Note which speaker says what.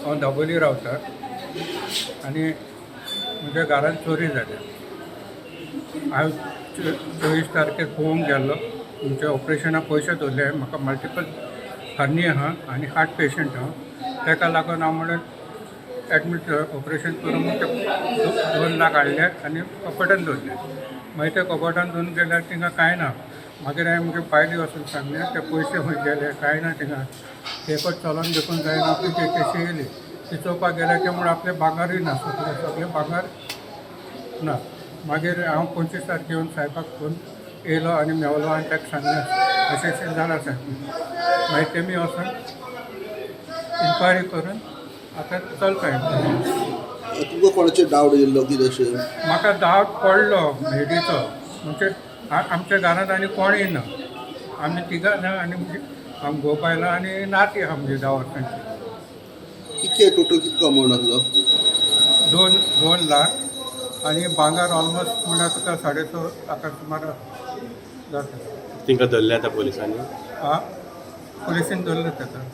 Speaker 1: हांव दाबोली रावता आनी म्हज्या घरांत चोरी जाल्या. हांव 24 तारखेर पळोवंक गेल्लो. तुमच्या ऑपरेशनाक पयशे दवरले. म्हाका मल्टिपल हर्नी आहा आनी हार्ट पेशंट आहा. ताका लागून हांव म्हणून एडमीट ऑपरेशन करून ते 2 लाख हाडले आनी कपटान दवरले. मागीर ते कपटान दवरून गेल्यार थिंगा कांय ना. मागीर हांवें म्हगे बायले वचून सांगलें, ते पयशे खंय गेले? कांय ना थिंगा. ते चलोन देखून जायना. ती तशी येयली. ती चोवपाक गेल्यार ते म्हण आपलें भांगारूय ना, सगळें सगळें भांगार ना. मागीर हांव 25 तारखे येवन सायबाक फोन येयलो आनी मेवलो आनी ताका सांगलें, अशें अशें जालां सायब. मागीर तेमी वचून इन्क्वायरी करून आतां चलता इन्क्वायरी.
Speaker 2: तुमकां कोणाचेर डावट येयल्लो कितें अशें?
Speaker 1: म्हाका दावट पडलो म्हेडीचो. म्हणजे आमच्या घरांत आनी कोणूय ना. आमी तिगां ना आनी आम घोव बायलां आनी नाती आहा म्हणजे 10 वर्सांची.
Speaker 2: कितके टोटल, कितको अमावंट आसलो?
Speaker 1: 2 2 लाख आनी भांगर ऑलमोस्ट म्हणल्यार तुका 6.5 लाखां सुमार जाता.
Speaker 3: तांकां धरले आतां पोलिसांनी?
Speaker 1: आं, पुलिसीन धरले ताका.